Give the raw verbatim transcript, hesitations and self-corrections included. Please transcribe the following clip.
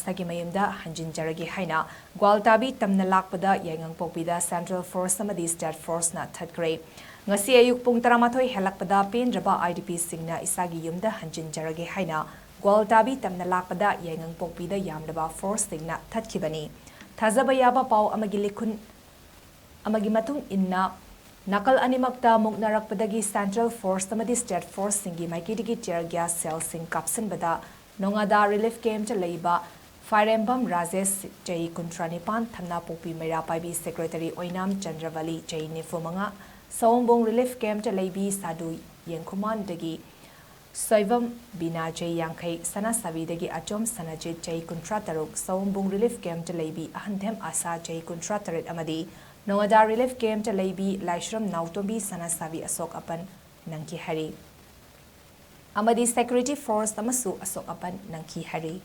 ꯏꯁꯥꯒꯤ ꯃꯌꯨꯝꯗ ꯍꯟꯖꯤꯟꯖꯔꯒꯦ ꯍꯥꯏꯅ ꯒ꯭ꯋꯥꯜꯇꯥꯕꯤ ꯇꯝꯅ ꯂꯥꯛꯄꯗ ꯌꯥꯏꯉꯪꯄꯣꯛꯄꯤꯗ Central Force ꯑꯃꯗꯤ State Forceꯅ ꯊꯠꯈ꯭ꯔꯦ꯫ ꯉꯁꯤ ꯑꯌꯨꯛ ꯄꯨꯡ ꯇꯔꯥꯃꯥꯊꯣꯏ ꯍꯦꯜꯂꯛꯄꯗ ꯄꯦꯟꯗ꯭ꯔꯕ IDPꯁꯤꯡꯅ ꯏꯁꯥꯒꯤ ꯌꯨꯝꯗ ꯍꯟꯖꯤꯟꯖꯔꯒꯦ ꯍꯥꯏꯅ ꯒ꯭ꯋꯥꯜꯇꯥꯕꯤ ꯇꯝꯅ ꯂꯥꯛꯄꯗ ꯌꯥꯏꯉꯪꯄꯣꯛꯄꯤꯗ ꯌꯥꯝꯂꯕ Forceꯁꯤꯡꯅ ꯊꯠꯈꯤꯕꯅꯤ꯫ ꯊꯥꯖꯕ ꯌꯥꯕ ꯄꯥꯎ ꯑꯃꯒꯤ ꯂꯤꯈꯨꯟ ꯑꯃꯒꯤ ꯃꯇꯨꯡ ꯏꯟꯅ, ꯅꯥꯀꯜ ꯑꯅꯤꯃꯛꯇ ꯃꯨꯛꯅꯔꯛꯄꯗꯒꯤ Central Force ꯑꯃꯗꯤ State Forceꯁꯤꯡꯒꯤ ꯃꯥꯏꯀꯩꯗꯒꯤ tear gas shellꯁꯤꯡ ꯀꯥꯞꯁꯤꯟꯕꯗ ꯅꯣꯉꯥꯗꯥ relief campꯇ ꯂꯩꯕ ꯐꯥꯏꯔꯦꯝꯕꯝ ꯔꯥꯖꯦꯁ, ꯆꯍꯤ ꯀꯨꯟꯊ꯭ꯔꯥ ꯅꯤꯄꯥꯟ, ꯊꯝꯅꯥꯄꯣꯛꯄꯤ ꯃꯩꯔꯥ ꯄꯥꯏꯕꯤ secretary ꯑꯣꯏꯅꯥꯝ ꯆꯟꯗ꯭ꯔꯕꯂꯤ, ꯆꯍꯤ ꯅꯤꯐꯨ ꯃꯉꯥ, ꯁꯑꯣꯝꯕꯨꯡ relief campꯇ ꯂꯩꯕꯤ ꯁꯥꯗꯨ ꯌꯦꯡꯈꯨꯃꯥꯟꯗꯒꯤ ꯁꯣꯏꯕꯝ ꯕꯤꯅꯥ, ꯆꯍꯤ ꯌꯥꯡꯈꯩ, ꯁꯅꯥꯁꯥꯕꯤꯗꯒꯤ ꯑꯆꯣꯝ ꯁꯅꯥꯖꯤꯠ, ꯆꯍꯤ ꯀꯨꯟꯊ꯭ꯔꯥ ꯇꯔꯨꯛ, ꯁꯑꯣꯝꯕꯨꯡ relief campꯇ ꯂꯩꯕꯤ ꯑꯍꯟꯊꯦꯝ ꯑꯁꯥ, ꯆꯍꯤ ꯀꯨꯟꯊ꯭ꯔꯥ ꯇꯔꯦꯠ ꯑꯃꯗꯤ ꯅꯣꯉꯥꯗꯥ relief campꯇ ꯂꯩꯕꯤ ꯂꯥꯏꯁ꯭ꯔꯝ ꯅꯥꯎꯇꯣꯝꯕꯤ ꯁꯅꯥꯁꯥꯕꯤ ꯑꯁꯣꯛ ꯑꯄꯟ ꯅꯪꯈꯤ ꯍꯥꯏꯔꯤ꯫ ꯑꯃꯗꯤ security force ꯑꯃꯁꯨ ꯑꯁꯣꯛ ꯑꯄꯟ ꯅꯪꯈꯤ ꯍꯥꯏꯔꯤ꯫